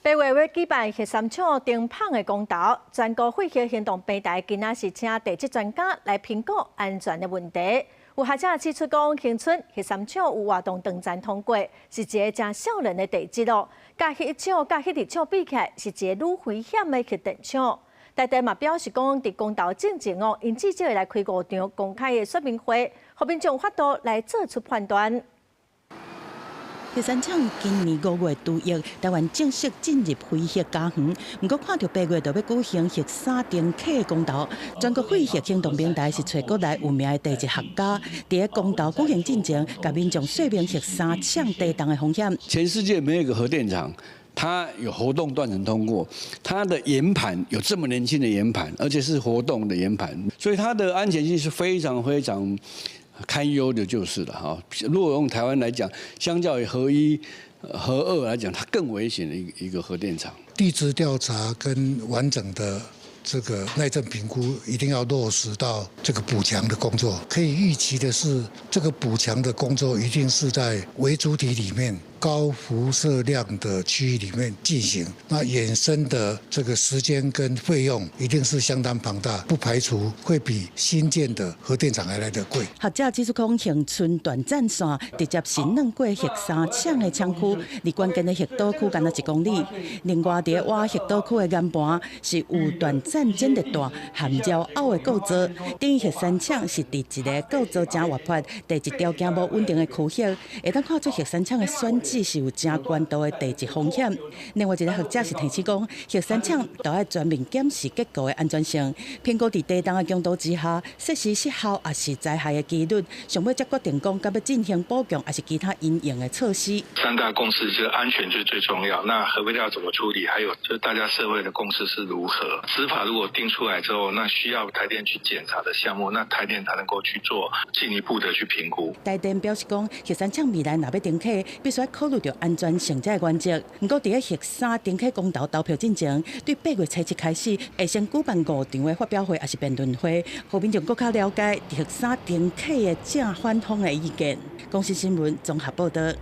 8月欲舉辦核三廠停麭的公投，全國廢核行動平台今仔是請地質專家來評估安全的問題。有學者指出講，恆春核三廠有活動斷層通過，是一个誠少年的地質哦。佮核一廠、佮核二廠比起來，是一个愈危險的核電廠。台電嘛表示講，佇公投進前哦，𪜶至少會來開五場公開的說明會，予民眾有法度來做出判斷。核三廠今年5月除役，台灣正式進入非核家園。毋過看著8月就欲舉行核三停啟的公投，全國廢核行動平台是揣國內有名的地質學家，佇个公投舉行進前，共民眾說明核三廠地動的風險。全世界沒有一個核電廠，它有活動斷層通過，它的岩盤有這麼年輕的岩盤，而且是活動的岩盤，所以它的安全性是非常非常堪憂的，就是了哈。如果用台灣來講，相較於核一、核二來講，它更危險的一個核電廠。地質調查跟完整的這個耐震評估，一定要落實到這個補強的工作。可以預期的是，這個補強的工作一定是在微主體裡面高輻射量的區域裡面進行，那衍生的這個時間跟費用一定是相當龐大，不排除會比新建的核電廠還來得貴。學者指出，講恆春斷層線直接是鑽過核三廠的廠區，離關鍵的核島區干焦一公里。另外，佇倚核島區的岩盤是有斷層剪力帶和繞拗的構造，等於核三廠是佇一个構造誠活潑、地質條件無穩定的區域，會當看出核三廠的選址是有誠懸度的地質風險。另外一个學者是提醒講，核三廠著愛全面檢視結構的安全性，評估佇地動的強度之下，設施失效抑是災害的機率，上尾才決定講，敢欲進行補強抑是其他因應的措施。三大共識就是安全是最重要，那核廢料怎麼處理，還有就是大家社會的共識是如何。子法如果定出來之後，那需要台電去檢查的項目，那台電才能夠去做進一步的去評估。台電表示講，核三廠未來若欲停啟，必須考慮著安全性這个原則。毋過，佇个核三停啟公投投票進前，對8月初7開始，會先舉辦五場的發表會，抑是辯論會，予民眾閣較了解核三停啟的正反方的意見。公視新聞綜合報導。